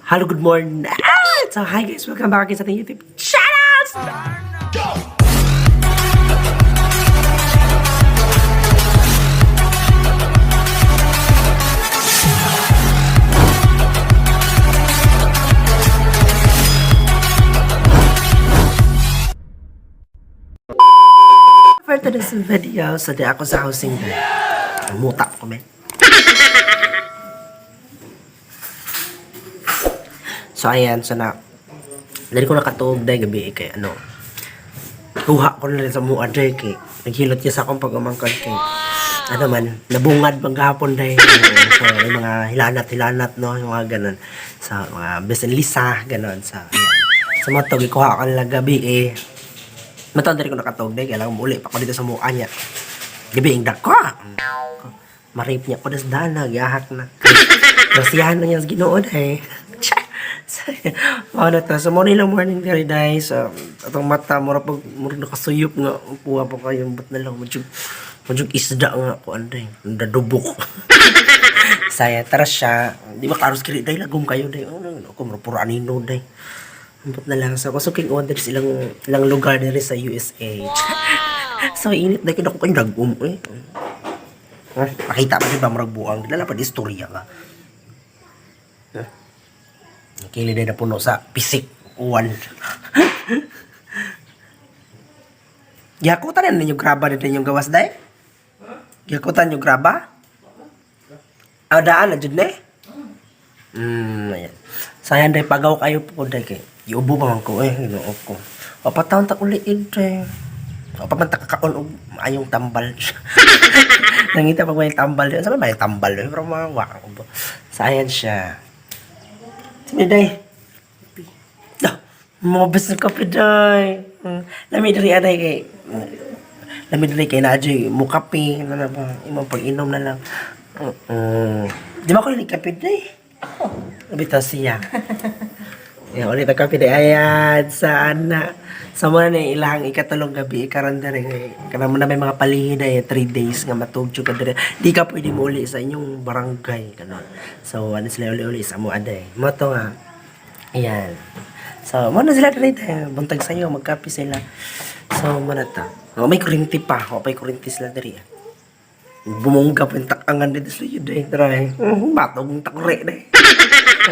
Hello, good morning. Ah! So, hi guys, welcome back again sa ating YouTube channel! For today's video, so di ako sa housing day. Muta ko, men. So, ayan, so na, dali ko nakatuog dahil gabi eh, kay ano, kuha ko na rin sa mua dahil kay, naghilot niya sa akong pag-umangkon kay, ano man, nabungad bang gahapon dahil, so, yung mga hilanat-hilanat, no, yung mga ganun. So, mga best and Lisa, ganun, so, ayan. So, matog, ikuha ko na lang gabi eh. Matod, dali ko nakatuog dahil, kailangan muli pa ko dito sa mua niya. Gabi, ang dako. Marip niya ko das dana, gahak na. Grasyahan na niya sa Ginoo dahil. Mao na to. So, morning lang morning diri dai. So, atong mata mura pag mura nakasuyop nga upuha pa kayo but na lang medyo medyo isda nga ko anday. Nadubok. Saya tara siya. Di ba karos kiri dai lagom kayo dai. Oh, no, ako mura puro anino dai. Ambot na lang. So, kasuking order silang ilang lugar diri sa USA. So, init dai kay ko kayo nagum eh. Ha? Pakita pa di ba murag buang dala pa di istorya ka. Ha? Kili na puno sa pisik uwan. Gihakutan na ninyo graba dito inyong gawas day? Gihakutan nyo graba? Ah, daan na jud ne? Ayan. Sayang day pagaw kayo po day kay. Giubo pa man ko eh, Ginoo ko. O patawon ta uliid day. O pa man ta kakaon og maayong tambal. Nangita pag may tambal. Sa may tambal eh, pero mga wa ko. Sayang siya. Sige day. Dah, mobis ng kape day. Lami diri anay kay lami diri kay na mo kape na na ba imong pag-inom na lang. Di ba ko ni kape day? Bitaw siya. Yan, ulit ang kape day. Ayan, sa ana. Sa muna na ilang ikatulong gabi, ikaron diri kay kanang na may mga palihi na 3 days nga matugtog ka diri. Di ka pwede mo uli sa inyong barangay kanon. So ano sila uli-uli sa mo aday. Mo to nga. Ayan. So, mo na sila diri tayo. Buntag sa'yo, magkape sila. So, mo na ta. Oh, may kurinti pa. O, may kurinti sila diri. Ah. Bumungga pa yung takangan dito sa iyo, day. Try. Batog ng takure, day.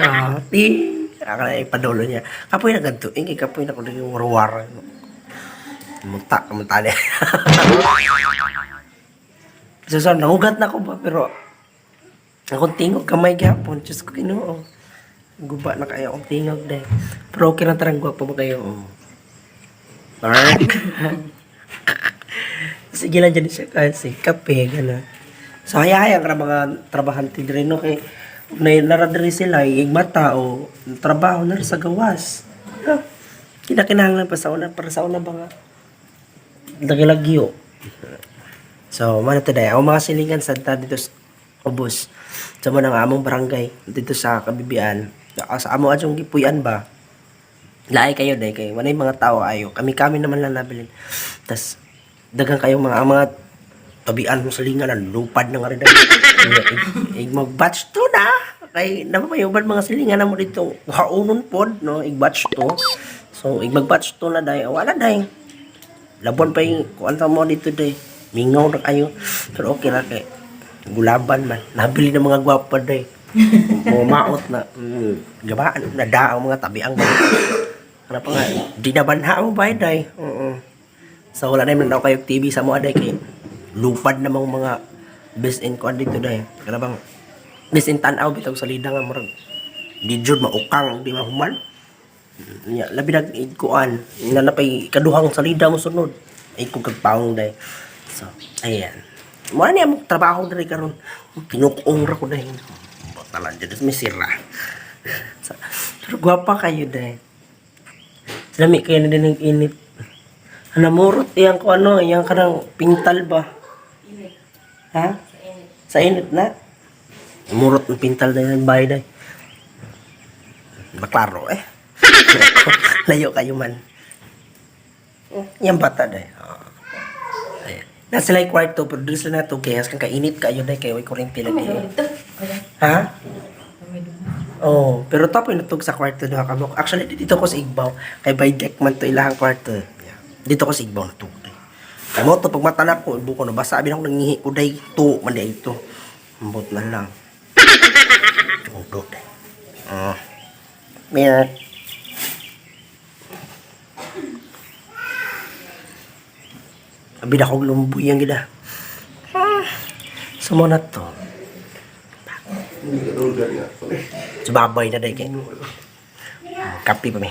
Ah, ti. Akala ipadulo niya. Kapoy na ganito. Ingay, kapoy na kung yung ruwar. Munta, munta niya. So, nangugat na ko ba? Pero, akong tingog kamay gapon. Diyos ko, Ginoo. Guba na kayo akong tingog dahil. Pero okay na tarang gwapo ba kayo? Oh. Alright. Sige lang dyan siya kasi kape, gano'n. So, hayahayang ka mga trabahante diri no kay na naradiri sila ig mata o trabaho na rin sa gawas. Ha? Kinakinahanglan pa sa una para sa una ba nga nagilagyo. So, mana to day. Ang mga silingan sa dito sa Ubos. Sa mo nga among barangay dito sa Kabibian. Sa amo adjong gipuy-an ba? Laay kayo day kay walay mga tao ayo. Kami-kami naman lang nabilin. Tas daghang kayong mga ang mga tabian mo sa lingan ang lupad na nga rin. Ig mag batch 2 na. Kay napamayuban mga silingan na mo dito. Haunon pod no ig batch 2. So ig mag batch 2 na day. Wala day. Labon pa yung kuan mo dito day. Mingaw na kayo. Pero okay ra kay gulaban man. Nabili ng mga gwapa day. Mumaot na. Gabaan na daang mga tabiang ba. Ano pa nga, di na banha mo ba day? Oo. So wala na naman daw kayo TV sa mo aday kay lupad namang mga best in kuan dito day. Kana bang best in tan-aw bitaw sa lida nga murag di jud maukang di mahuman. Nya labi nag kuan na napay kaduhang salida mo sunod. Ay kung kagpaong day. So ayan. Mo ni among trabaho diri karon. Tinukuong ra ko day. Batalan jud may sira. So, pero gwapa kayo day. Lami kayo na din ang init. Namurot iyang ko ano, iyang kanang pintal ba? Ha? Sa init na? Murot ng pintal na yung bahay day. Maklaro eh. Layo kayo man. Yang bata day. Oh. Ayan. Nasa sila yung kwarto, pero doon sila na to, kaya kang kainit kayo day, kayo ay kuryente lagi. Dito. Wala. Ha? May dumo. Oh, pero tapoy natug sa kwarto duha ka buok. Actually, dito ko sa Igbaw kay by deck man to ilahang kwarto. Yeah. Dito ko sa Igbaw natug. Kay mo to pag mata na ko, buko na basa abi na ako nangihi ko day to man di ito. Ambot na lang. Tugdog day. Ah. Meow. Abi na kog lumboy ang gida. Ah. Sumo na to. Hindi ka tulog nga. Subabay na day kay. Kapi pa mi.